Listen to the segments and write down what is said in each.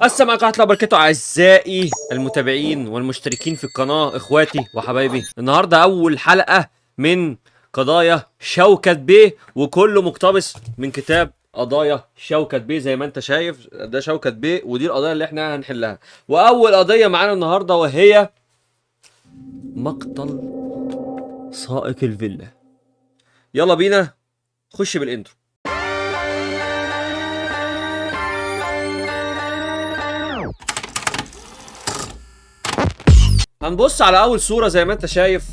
السلام عليكم ورحمة الله وبركاته أعزائي المتابعين والمشتركين في القناة، إخواتي وحبايبي. النهاردة أول حلقة من قضايا شوكت بيه، وكله مقتبس من كتاب قضايا شوكت بيه. زي ما انت شايف ده شوكت بيه، ودي القضايا اللي احنا هنحلها. وأول قضية معانا النهاردة وهي مقتل سائق الفيلا. يلا بينا خش بال intro. هنبص على اول صورة زي ما انت شايف.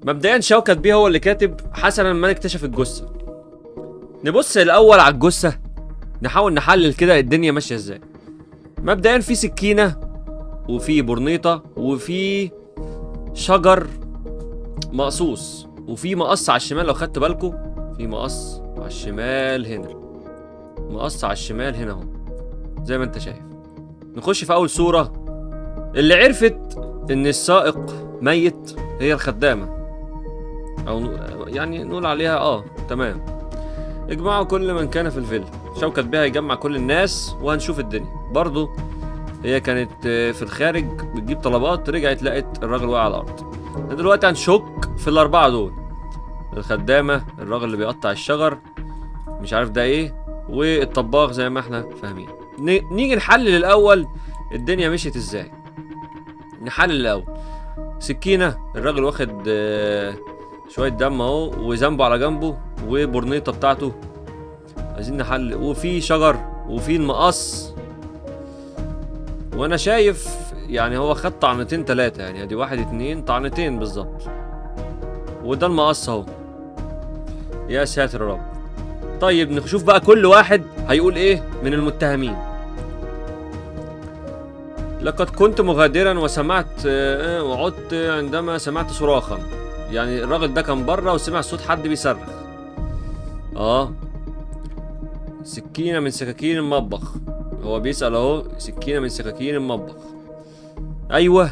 مبدئيا شوكت بيه هو اللي كاتب حسنا من اكتشف الجثة. نبص الاول على الجثة، نحاول نحلل كده الدنيا ماشية ازاي. مبدئيا في سكينة وفي برنيطة وفي شجر مقصوص وفي مقص على الشمال. لو خدت بالكم في مقص على الشمال هنا، مقص على الشمال هنا اهو زي ما انت شايف. نخش في اول صورة. اللي عرفت ان السائق ميت هي الخدامة، او يعني نقول عليها تمام. اجمعوا كل من كان في الفيلا. شوكت بيها يجمع كل الناس وهنشوف الدنيا. برضو هي كانت في الخارج بتجيب طلبات، رجعت لقت الراجل واقع على الارض. دلوقتي هنشك في الاربعة دول: الخدامة، الراجل اللي بيقطع الشجر مش عارف ده ايه، والطباخ زي ما احنا فاهمين. نيجي نحلل الاول الدنيا مشيت ازاي. نحلل الاول. سكينة، الراجل واخد شوية دم اهو وذنبه على جنبه وبرنيطة بتاعته. عايزين نحلل. وفي شجر وفي المقص، وانا شايف يعني هو خد طعنتين تلاتة، يعني ادي واحد اتنين طعنتين بالظبط، وده المقص اهو. يا ساتر يا رب. طيب نشوف بقى كل واحد هيقول ايه من المتهمين. لقد كنت مغادرا وسمعت وعدت عندما سمعت صراخا. يعني الراجل ده كان بره وسمع صوت حد بيصرخ. سكينة من سكاكين المطبخ، هو بيسأل اهو، سكينة من سكاكين المطبخ. ايوه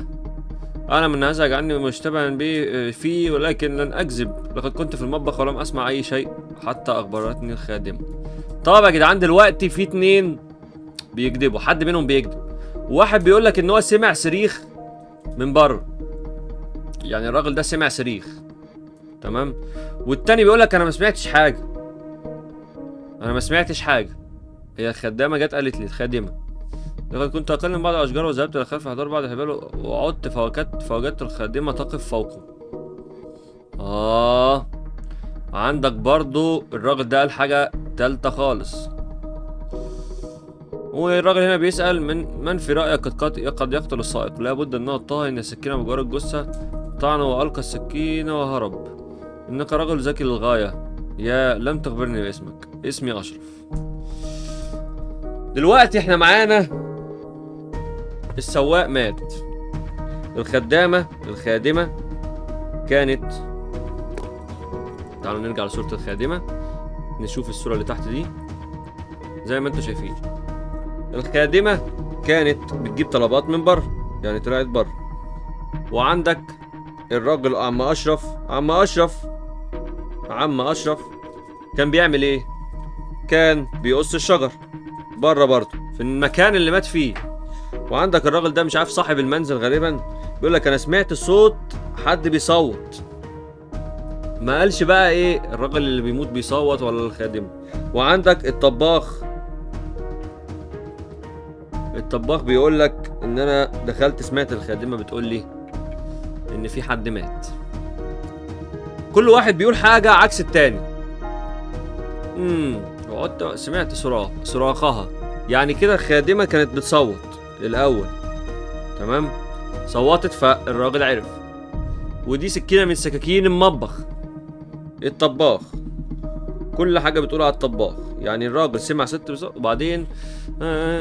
انا من هذا يجعلني مشتبها به فيه، ولكن لن اكذب، لقد كنت في المطبخ ولم اسمع اي شيء حتى اخبرتني الخادمة. طب يا جدعان دلوقتي في اتنين بيكذبوا، حد منهم بيكذب. واحد بيقول لك ان هو سمع صريخ من بره، يعني الراجل ده سمع صريخ تمام، والتاني بيقول لك انا ما سمعتش حاجة، انا ما سمعتش حاجة، هي الخدامة جت قالت لي. الخادمة لقد كنت اقل من بعض الاشجار وذهبت الى خلف احضار بعض الحبال وعدت فوجدت الخادمة تقف فوقه. عندك برضو الراجل ده قال حاجة تالتة خالص. والراجل هنا بيسأل من في رأيك قد يقتل السائق؟ لابد أنه الطاهي، إن السكينة بجوار الجثة طعنه وألقى السكينة وهرب. إنك رجل ذكي للغاية، يا لم تخبرني باسمك. اسمي أشرف. دلوقتي احنا معانا السواق مات، الخادمة كانت، تعالوا نرجع لصورة الخادمة نشوف الصورة اللي تحت دي. زي ما انتم شايفين الخادمة كانت بتجيب طلبات من بره، يعني طلعت بره. وعندك الراجل عم أشرف، عم أشرف، عم أشرف كان بيعمل إيه؟ كان بيقص الشجر بره برضه في المكان اللي مات فيه. وعندك الراجل ده مش عارف صاحب المنزل غالبا، بيقول لك أنا سمعت صوت حد بيصوت. ما قالش بقى إيه، الراجل اللي بيموت بيصوت ولا الخادمة. وعندك الطباخ، الطباخ بيقول لك ان انا دخلت سمعت الخادمة بتقول لي ان في حد مات. كل واحد بيقول حاجة عكس التاني. وقعدت سمعت صراخها، يعني كده الخادمة كانت بتصوت الاول تمام، صوتت فالراجل عرف. ودي سكينة من سكاكين المطبخ. الطباخ كل حاجة بتقول على الطباخ، يعني الراجل سمع ست بصوت وبعدين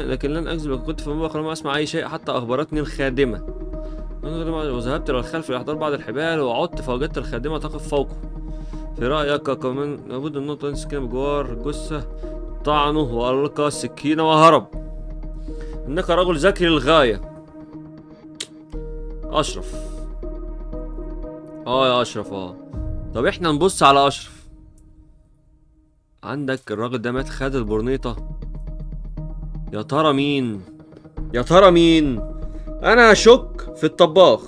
لكن لن اكذب، لقد كنت في المطبخ لم اسمع اي شيء حتى اخبرتني الخادمة. وذهبت الى الخلف لاحضار بعض الحبال وعدت فوجدت الخادمة تقف فوقه. في رايك كمان لابد ان نقطة سكينة بجوار الجثة، طعنه والقى السكينة وهرب. انك رجل ذكي للغاية اشرف. يا اشرف. طب احنا نبص على اشرف. عندك الراجل ده مات، خد البرنيطة. يا ترى مين؟ يا ترى مين؟ انا هشك في الطباخ.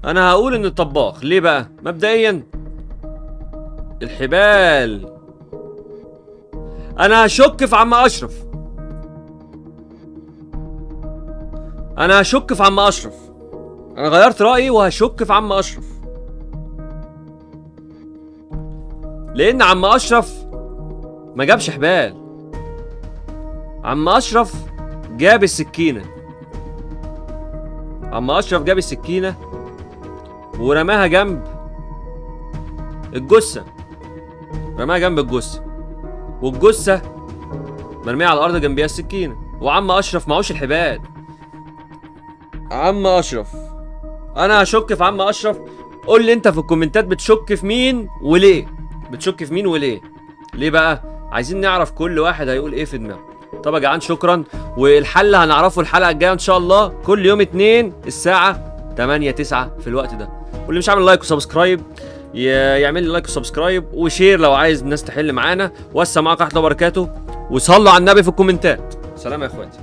انا هقول ان الطباخ. ليه بقى؟ مبدئيا الحبال. انا هشك في عم اشرف. انا هشك في عم اشرف. انا غيرت رايي وهشك في عم اشرف، لان عم اشرف ما جابش حبال. عم اشرف جاب السكينة. عم اشرف جاب السكينة ورماها جنب الجثة. رماها جنب الجثة، والجثه مرمية على الارض جنبيها السكينة، وعم اشرف معهوش الحبال. عم اشرف، انا هشك في عم اشرف. قول لي انت في الكومنتات بتشك في مين وليه؟ بتشك في مين وليه؟ ليه بقى؟ عايزين نعرف كل واحد هيقول ايه في دماغه. طب يا جدعان شكرا، والحل هنعرفه الحلقة الجاية ان شاء الله، كل يوم 2 الساعة 8 9 في الوقت ده. واللي مش عامل like و subscribe يعمل لي like و subscribe و share لو عايز الناس تحل معانا. والسلام عليكم ورحمة الله وبركاته، وصلوا على النبي في الكومنتات. سلام يا اخواتي.